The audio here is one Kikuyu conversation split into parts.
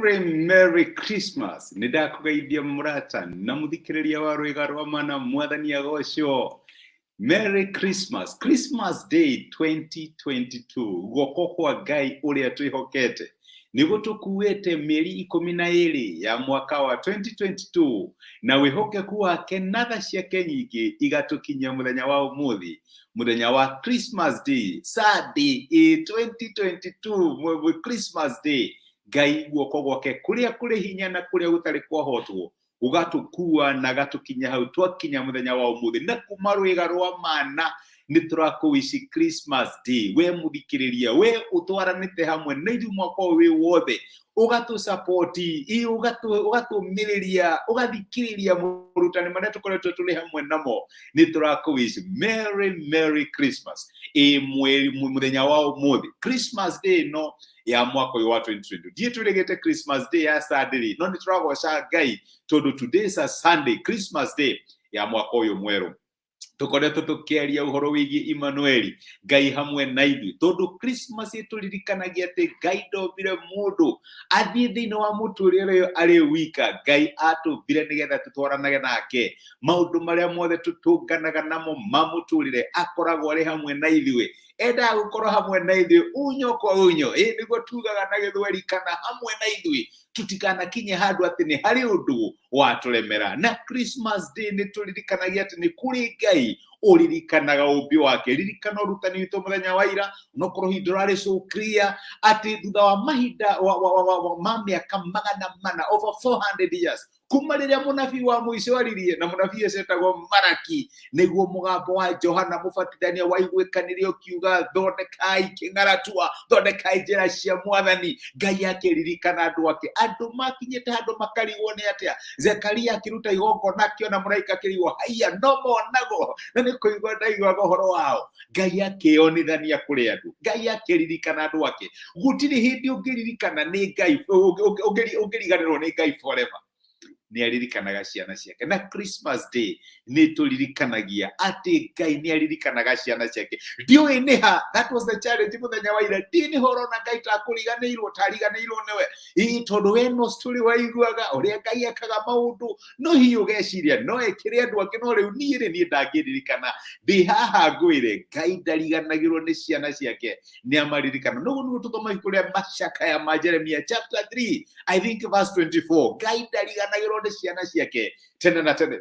Merry Merry Christmas. Nĩ ndakũgeithia mũrata na mũthikĩrĩria wa rwĩga rwa mana, Mwathani agocwo. Merry Christmas. Christmas Day 2022. Guoko kwa Ngai ũrĩa twĩhokete nĩ gũtũkuĩte mĩeri 12 ya mwaka wa 2022 na wĩhokeku wake na tha ciake nyingĩ igatũkinyia mũthenya wa ũmũthĩ, mũthenya wa Christmas Day, Sunday 2022, Christmas Day. Ngai guoko gwake kũrĩa kũrĩ hinya na kũrĩa gũtarĩ kwahotwo gũgatũkua na gatũkinya hau twakinya mũthenya wa ũmũthĩ. Na kuma rwĩga rwa mana nĩ tũrakũwici Christmas Day, we mũthikĩrĩria, we ũtwaranĩte hamwe na ithuĩ mwaka ũyũ wĩ wothe, ũgatũsapoti, ũgatũmĩrĩria, ũgathikĩrĩria morutani marĩa tũkoretwo tũrĩ hamwe namo. Nĩ tũrakũwici Merry Merry Christmas ĩ mweri mũthenya wa ũmũthĩ, Christmas Day ĩno ya mwaka ũyũ wa 2020. Ndiĩ twĩrĩgĩte Christmas Day ya Sunday rĩ, no nĩ tũragoca Ngai tondũ today is a Sunday, Christmas Day ya mwaka ũyũ mwerũ. Tũkoretwo tũkĩaria ũhoro wĩgiĩ Emmanueli, Ngai hamwe na ithuĩ, tondũ Christmas ĩtũririkanagia atĩ Ngai ndombire mũndũ athiĩ thĩinĩ wa mũtũrĩre ũyũ arĩ wika. Ngai atũmbire nĩgetha tũtwaranage nake maũndũ marĩa mothe tũtũnganaga namo ma mũtũrĩre. Akoragwo arĩ hamwe na ithuĩ, endaga gũkorwo hamwe na ithuĩ unyo kwa unyo, ĩ nĩguo tugaga na Gĩthweri, kana hamwe na ithuĩ tutikanakinye handũ atĩ nĩ harĩ ũndũ watũremera. Na Christmas Day nĩ tũririkanagia atĩ nĩ kũrĩ Ngai ũririkanaga ũmbi wake. Ririkana ũrutani witũ mũthenya wa ira, onokorwo hihi ndũrarĩ so clear, atĩ thutha wa mahinda wa ma mĩaka 400, over 400 years kuma rĩrĩa mũnabii wa mũico aririe, na mũnabii ũcio etagwo Maraki, nĩguo mũgambo wa Johana Mũbatithania waiguĩkanire ũkiuga, "Thondekai kĩng'aratua, thondekai njĩra cia Mwathani." Ngai akĩririkana andũ ake. Andũ makinyĩte handũ makarigwo nĩ atĩa. Zekaria akĩruta igongona, akĩona mũraika, akĩrigwo, "Haiya, no monagwo na nĩ kũigua ndaiguaga ũhoro wao." Ngai akĩonithania kũrĩ andũ, Ngai akĩririkana andũ ake. Gũtirĩ hĩndĩ ũngĩririkana nĩ Ngai, ũngĩriganĩrwo nĩ Ngai forever. Nĩ aririkanaga ciana ciake, na Christmas Day nĩ tũririkanagia atĩ Ngai nĩ aririkanaga ciana ciake. Ndiũĩ nĩ ha, that was the challenge mũthenya wa ira, ndiĩ nĩ ho ũrona Ngai takũriganĩirwo, tariganĩirwo nĩwe, ĩ tondũ we no story waiguaga ũrĩa Ngai ekaga maũndũ, no hihi ũgeciria no ĩkĩrĩ andũ angĩ, no rĩu niĩ rĩ, niĩ ndangĩririkana. Ndĩ haha ngwĩre, Ngai ndariganagĩrwo nĩ ciana ciake, nĩ amaririkana. Noguo nĩguo tũthoma ibuku rĩa Macakaya ma Jeremia, chapter 3, I think verse 24. Ngai ndariganagĩrwo nĩ ciana ciake tene na tene.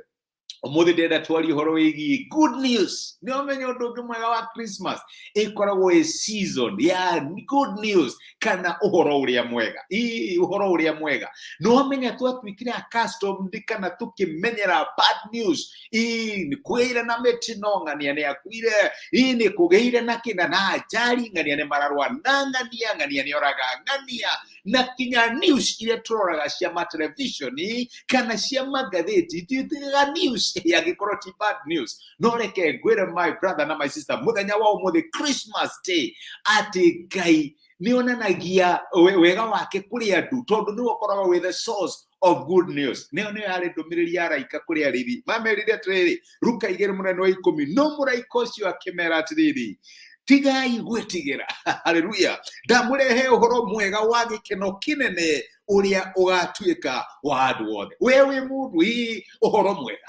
Ũmũthĩ ndĩrenda twarie ũhoro wĩgiĩ good news. Nĩ ũmenya ũndũ ũngĩ mwega wa Christmas, ĩkoragwo ĩ season ya good news kana ũhoro ũrĩa mwega. Ii, ũhoro ũrĩa mwega. Nĩ wamenya twatuĩkire accustomed kana tũkĩmenyera bad news. Ii, nĩ kũgĩire na mĩtino, ng'ania nĩ akuire. Ii, nĩ kũgĩire na kĩna na ajari, ng'ania nĩ mararũa na ng'ania, ng'ania nĩ oraga ng'ania, na kinya news iria tũroraga cia matelevishoni kana cia magathĩti itituĩkaga news angĩkorwo ti bad news. No reke ngwĩre, my brother na my sister, mũthenya wa ũmũthĩ, Christmas Day, atĩ Ngai nĩ onanagia wega wake kũrĩ andũ, tondũ nĩwe ũkoragwo wĩ the source of good news. Nĩyo yarĩ ndũmĩrĩri ya araika kũrĩ arĩithi. Mamerire atĩrĩrĩ, Ruka 2 mũnene wa 10, no mũraika ũcio akĩmera atĩrĩrĩ, "Tigai gwĩtigĩra." Haleluya. "Ndamũrehe ũhoro mwega wa gĩkeno kĩnene ũrĩa ũgatuĩka wa andũ othe." We wĩ mũndũ, ĩ ũhoro mwega.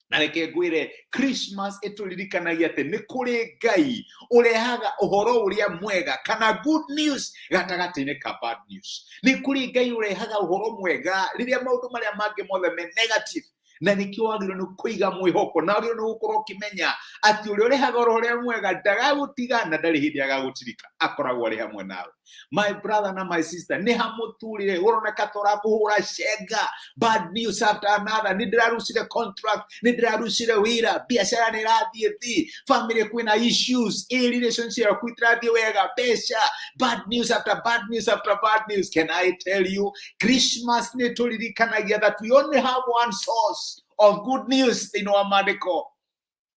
Na reke ngwĩre, Christmas ĩtũririkanagia atĩ nĩ kũrĩ Ngai ũrehaga ũhoro ũrĩa mwega kana good news gatagatĩ-inĩ ka bad news. Nĩ kũrĩ Ngai ũrehaga ũhoro mwega rĩrĩa maũndũ marĩa mangĩ mothe me negative. Na nĩkĩo wagĩrĩirwo nĩ kũiga mwĩhoko, na wagĩrĩirwo nĩ gũkorwo ũkĩmenya atĩ ũrĩa ũrehaga ũhoro ũrĩa mwega ndagagũtiga na ndarĩ hĩndĩ agagũtirika, akoragwo arĩ hamwe nawe. My brother na my sister, nĩ hamũturire ũroneka ta ũrakũhũra cenga, bad news after another. Nĩ ndĩrarucire contract, nĩ ndĩrarucire wĩra, biacara nĩ ĩrathiĩ thĩ, family kwĩna issues, ĩ relationship yaku itirathiĩ wega, mbeca, bad news after bad news after bad news. Can I tell you, Christmas nĩ tũririkanagia that we only have one source of good news thĩinĩ wa maandĩko,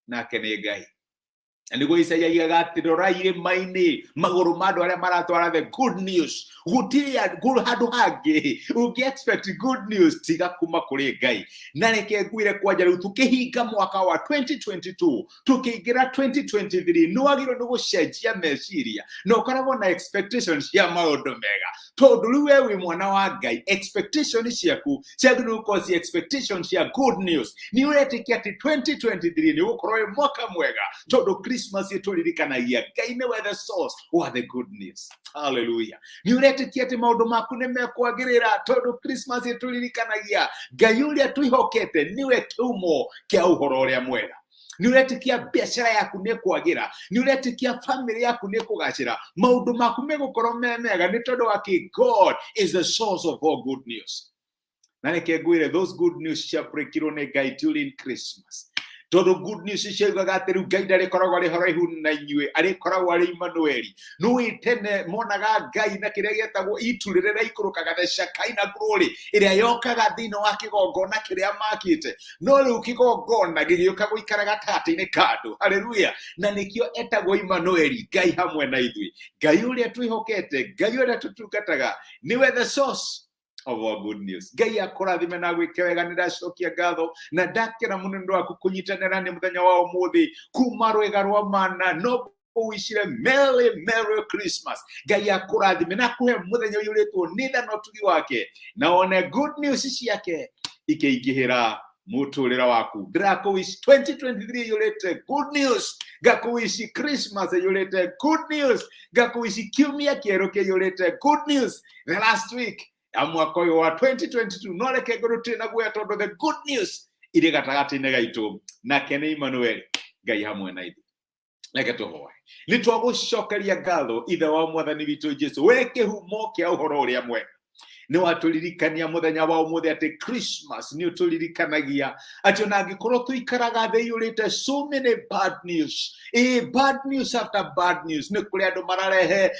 nake nĩ Ngai. Na nĩguo Isaia aigaga atĩ rorai irĩma-inĩ magũrũ ma andũ arĩa maratwara the good news. Gũtirĩ handũ hangĩ ũngĩ expect good news tiga kuma kũrĩ Ngai. Na reke ngwĩre kwanja rĩu tũkĩhinga mwaka wa 2022 tũkĩingĩra 2023, nĩ wagĩrĩirwo nĩ gũcenjia meciria na ũkoragwo na expectation cia maũndũ mega, tondũ rĩu we wĩ mwana wa Ngai. Expectation ciaku ciagĩrĩirwo gũkorwo ci expectation cia good news. Nĩ ũretĩkia atĩ 2023 nĩ ũgũkorwo wĩ mwaka mwega, tondũ Christmas ĩtũririkanagia Ngai nĩwe the source wa the good news. Hallelujah. Nĩ ũretĩkia atĩ maũndũ maku nĩ mekwagĩrĩra, tondũ Christmas ĩtũririkanagia Ngai ũrĩa twĩhokete nĩwe kĩhumo kĩa ũhoro ũrĩa mwega. Nĩ ũretĩkia biacara yaku nĩ kwagĩra, nĩ ũretĩkia family yaku nĩ kũgacĩra, maũndũ maku megũkorwo me mega, nĩ tondũ wa kĩ? God is the source of all good news. Na reke ngwĩre, those good news ciabreakirwo nĩ Ngai during Christmas, tondũ good news ciaugaga atĩ rĩu Ngai ndarĩkoragwo arĩ haraihu na inyuĩ, arĩkoragwo arĩ Immanueli. Nĩũĩ tene monaga Ngai na kĩrĩa gĩetagwo itu rĩrĩa rĩaikũrũkaga, the Shekinah glory ĩrĩa yokaga thĩinĩ wa kĩgongona kĩrĩa makĩte, no rĩu kĩgongona gĩgĩũka gũikara gatagatĩ-inĩ ka andũ. Haleluya. Na nĩkĩo etagwo Immanueli, Ngai hamwe na ithuĩ. Ngai ũrĩa twĩhokete, Ngai ũrĩa tũtungataga, nĩwe the source of our good news. Ngai akũrathime na gwĩke wega. Nĩ ndacokia ngatho na ndakena mũno nĩ ũndũ waku kũnyitanĩra nĩ mũthenya wa ũmũthĩ kuma rwĩga rwa mana. No ũwicire Merry Merry Christmas. Ngai akũrathime na akũhe mũthenya ũiyũrĩtwo nĩ tha na ũtugi wake, na one good news ciake ikĩingĩhĩra mũtũrĩre waku. Ndĩrakũwish 2023 iyũrĩte good news, ngakũwish Christmas iyũrĩte good news, ngakũwish kiumia kĩerũ kĩiyũrĩte good news, the last week ya mwaka ũyũ wa 2022. No reke ngorwo tũrĩ na guoya, tondũ the good news irĩ gatagatĩ-inĩ gaitũ, nake nĩ Emmanuel, Ngai hamwe na ithuĩ. Reke tũhoe. Nĩ twagũcokeria ngatho, Ithe wa Mwathani witũ Jesu, we kĩhumo kĩa ũhoro ũrĩa mwega. Nĩ watũririkania mũthenya wa ũmũthĩ atĩ Christmas nĩ ũtũririkanagia atĩ ona angĩkorwo tũikaraga thĩ iyũrĩte so many bad news, ĩ bad news after bad news, nĩ kũrĩ andũ mararehe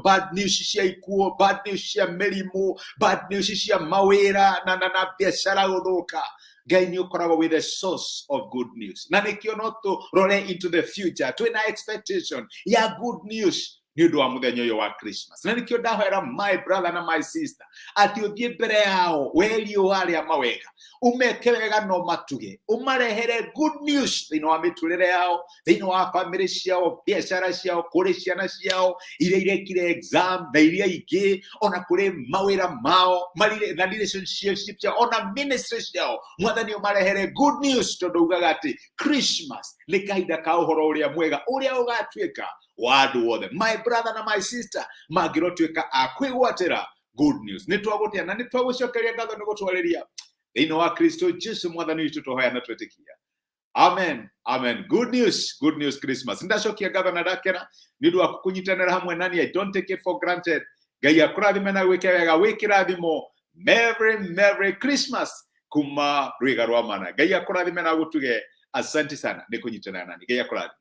bad news cia ikuũ, bad news cia mĩrimũ, bad news cia mawĩra na biacara gũthũka, Ngai nĩ ũkoragwo with the source of good news. Na nĩkĩo no tũrore into the future twĩna expectation ya good news nĩ ũndũ wa mũthenya ũyũ wa Christmas. Na nĩkĩo ndahoera my brother na my sister atĩ ũthiĩ mbere yao we riũa rĩa mawega, ũmeke wega no matuge, ũmarehere good news thĩinĩ wa mĩtũrĩre yao, thĩinĩ wa famĩlĩ ciao, biacara ciao, kũrĩ ciana ciao iria irekire exam na iria ingĩ, ona kũrĩ mawĩra mao na relationship ciao, ona ministry ciao. Mwathani, ũmarehere good news, tondũ ugaga atĩ Christmas nĩ kahinda ka ũhoro ũrĩa mwega ũrĩa ũgatuĩka wa andũ othe. My brother na my sister mangĩrotuĩka a kwĩgwatĩra good news. Nĩ twagũtĩa na nĩ twagũcokeria ngatho nĩ gũtwarĩria thĩinĩ wa Kristo Jesu Mwathani witũ tũhoya na twĩtĩkia. Amen, amen. Good news, good news Christmas. Ndacokia ngatho na ndakena nĩ ũndũ waku kũnyitanĩra hamwe nani. I don't take it for granted. Ngai akũrathime na gwĩke wega. Wĩ kĩrathimo. Merry Merry Christmas kuma rwĩga rwa mana. Ngai akũrathime na gũtuge. Asante sana nĩ kũnyitanĩra nani. Ngai akũrathime.